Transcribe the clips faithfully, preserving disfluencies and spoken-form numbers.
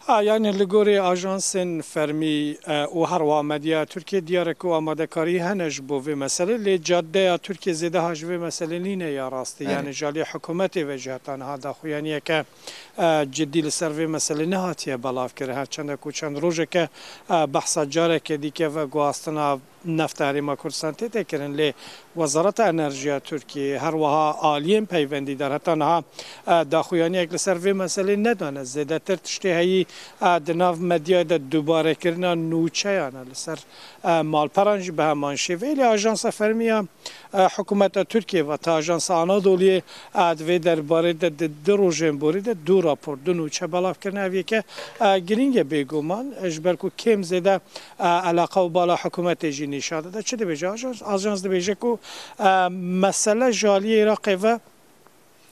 Ha, yani li gorî ajansên fermî, e, û herwa medya Tirkiye diyar e ku amadekarî hene ji bo vê meselê, lê cadeya Tirkiye zêde ha ji vê meselê nîne ya rastî. Erê. Yani ji aliyê hikûmetê ve jî heta niha daxuyaniyeke, e, cidî li ser vê meselê nehatiye belavkirin. Her çende ku çend rojeke, e, behsa careke dîke veguhastina nefta Herêma Kurdistan tête kirin, lê Wezareta Enerjiya Tirkiyê, her wiha aliyên peywendîdar heta niha, e, daxuyaniyek li ser vê meselê nedane. Zêdetir tiştê heyî, e, di nav medyayê de dubarekirina nûçeyan e li ser, e, malperan jî bi heman şêveyê. Lê Ajansa Fermî ya, e, hikûmeta Tirkiyê, vata Ajansa Anadoluyê, e, di vê derbarê de di du rojên borî de du rapor, du nûçe belav kirine. Ev yeke, e, girîng e bêguman, e, ji ber ku kêm zêde e, eleqa û bala hikûmetê jî nîşan dide. Çi dibêje? Ajans, ajans dibêje ku, e, mesele ji aliyê Iraqê ve,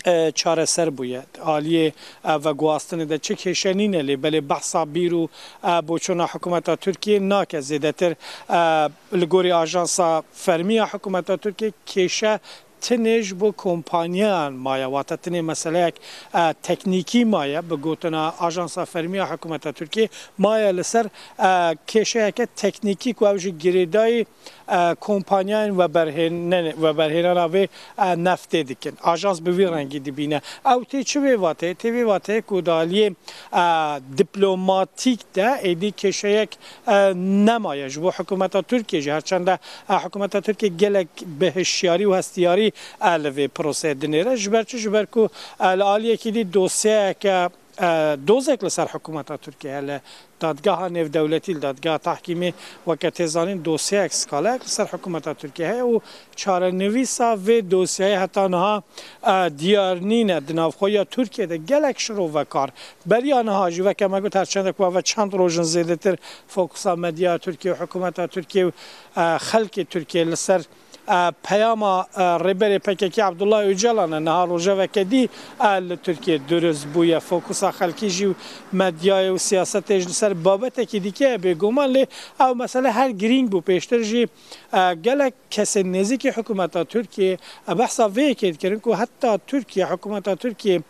e, çareser bûye. Aliyê, e, veguhastinê de çi kêşe nîne, lê belê behsa bîr û, e, boçûna hikûmeta Tirkiyê nake. Zêdetir, e, li gorî ajansa fermî ya hikûmeta Tirkiyê kêşe tinê ji bo kompaniyan maye, wate tinê meseleyek, e, teknîkî maye, bi gotina Ajansa Fermî ya Hikûmeta Tirkiyê maye li ser, e, kêşeyeke teknîkî ku ew ji girêdayî, e, kompaniyayên weberhêne-, weberhênana vê, e, neftê dikin. Ajans bi vî rengî dibîne. Ew tê çi vê vateyê? Tê vê vateyê ku di aliyê, e, diplomatîk de êdî kêşeyek, e, nemaye. Ji bo hikûmeta Tirkiyê jî, her çende, e, hikûmeta Tirkiyê gelek bi hişyarî û hestiyarî, e, li vê proseyê dinêre. Ji ber çi? Ji ber ku, e, li aliyekî dî dosyayeke, e, dozek li ser hikûmeta Tirkiyê heye li dadgeha nêvdewletî, li dadgeha tehkîmê, weke tê zanîn, dosyayek, skaleyek li ser hikûmeta Tirkiyê heye û çarenivîsa vê dosyayê heta niha, e, diyar nîne. Di navxweya Tirkiyê de gelek şirovekar beriya niha jî, weke me got, her çende ku eve çend roj in zêdetir fokusa medya Tirkiyê û hikûmeta Tirkiyê û, e, xelkê Tirkiyê li ser, e, peyama, e, rêberê P K K Abdullah Ocalan e. Niha rojeveke dî, e, li Tirkiyê durust bûye. Fokusa xelkî jî û medyayê û siyasetê jî li ser babetekî dîke ye bêguman, lê ew mesele her girîng bû. Pêştir jî, e, gelek kesên nêzîkî hikûmeta Tirkiyê, e, behsa vê yekê dikirin ku heta Tirkiye, hikûmeta Tirkiyê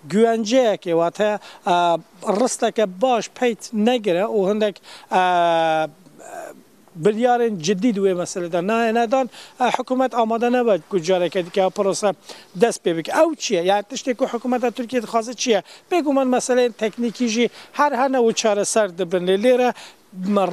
güvenceyekê, wate, e, risteke baş peyt negire û hindek, e, biryarên cidî di wê meselê de nayêne dan, e, hikûmet amade nebe ku careke dîke ev prose dest pê bike. Ew çi ye? Yani tiştê ku hikûmeta Tirkiyê dixwaze çi ye? Bêguman meseleyên teknîkî jî her hene û çareser dibin. Lê lêre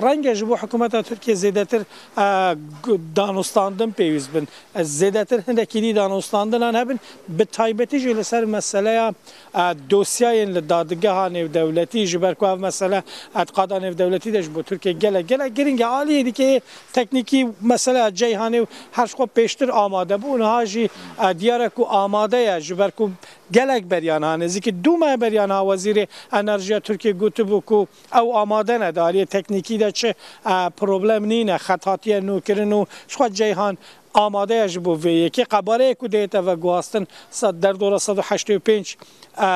renge ji bo hikûmeta Tirkiyê zêdetir, e, gu-, danûstandin pêwîst bin. E, zêdetir hindekî dî danûstandinan hebin, bi taybetî jî li ser meseleya, e, dosyayên li dadgeha nêvdewletî, ji ber ku ev mesele etiqada nêvdewletî de ji bo Tirkiye gelek, gelek giring e. Aliyê dîkê teknîkî meseleya Ceyhanê û her ji xwe pêştir amade bû, niha jî, e, diyar e ku amade ye, ji ber ku gelek beriya niha, nêzîkî du meh beriya niha Wezîrê Enerjiya Tirkiyê gotibû ku ew amade ne, di aliyê teknîkî de çi, e, problem nîne, xet hatiye nûkirin û ji xwe Ceyhan amade ye ji bo vê yekê. Qebareyê ku dihête veguhastin se-, derdora sed û heştê û pênc, e,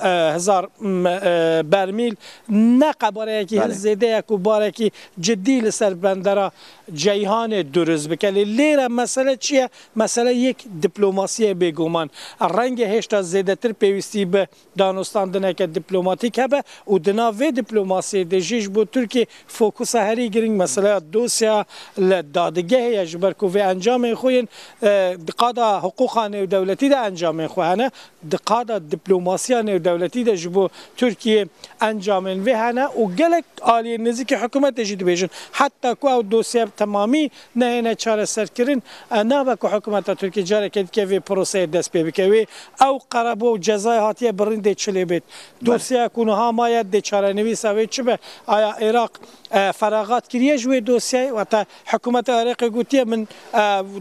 e, hezar, m, e, bermîl ne qebareyekî hin Belê. zêde ye ku barekî cidî li ser bendera Ceyhanê durust bike. Lê lêre mesele çi ye? Mesele yek diplomasiyê bêguman. Renge hêşta zêdetir pêwîstî bi danûstandineke diplomatîk hebe û di nav vê diplomasiyê de jî ji bo Tirkiye fokusa herî girîng meseleya dosya li dadgehê ye, ji ber ku vê encamên xwe yên, e, di qada hiqûqa nêwdewletî de encamên xwe hene, di qada diplomasiya nêwdewletî de ji bo Tirkiye encamên vê hene û gelek aliyên nêzîkî hikûmetê jî dibêjin, heta ku ew dosya bi temamî nehêne çareserkirin, e, nabe ku hikûmeta Tirkiyê careke dike vê proseyê dest pê bike. Wê ew qerebû û cezayê hatiye birîn dê çi lê bêt? Belê. Dosyaya ku niha maye dê çarenivîsa wê çi be? Aya Iraq, e, feragat kiriye ji wê dosyayê? Wata hikûmeta Iraqê gotiye, min, e,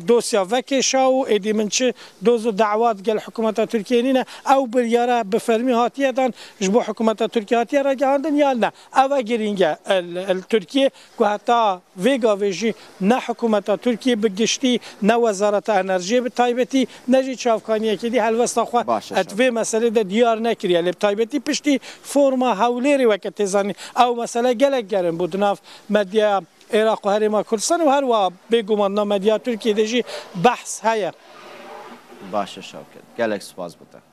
dosya vekêşa û êdî min çi doz û dawa digel hikûmeta Tirkiyê nîne. Ew biryara bi fermî hatiye dan, ji bo hikûmeta Tirkiyê hatiye ragihandin yan ne? Ev e girîng e, e, li, li Tirkiyê ku heta vê gavê jî ne hikûmeta Tirkiyê bi giştî, ne Wezareta Enerjiyê bi taybetî, ne jî çavkaniyekê dî helwesta xwe Baş e, et şev. vê meselê de diyar nekiriye. Lê bi taybetî piştî forma Hewlêrê weke tê zanîn, ew mesele gelek germ bû di nav medyaya Iraq û Herêma Kurdistan û her wiha bêguman di nav medyaya Tirkiyê de jî behs heye. Baş e Şewket. Gelek spas bo te.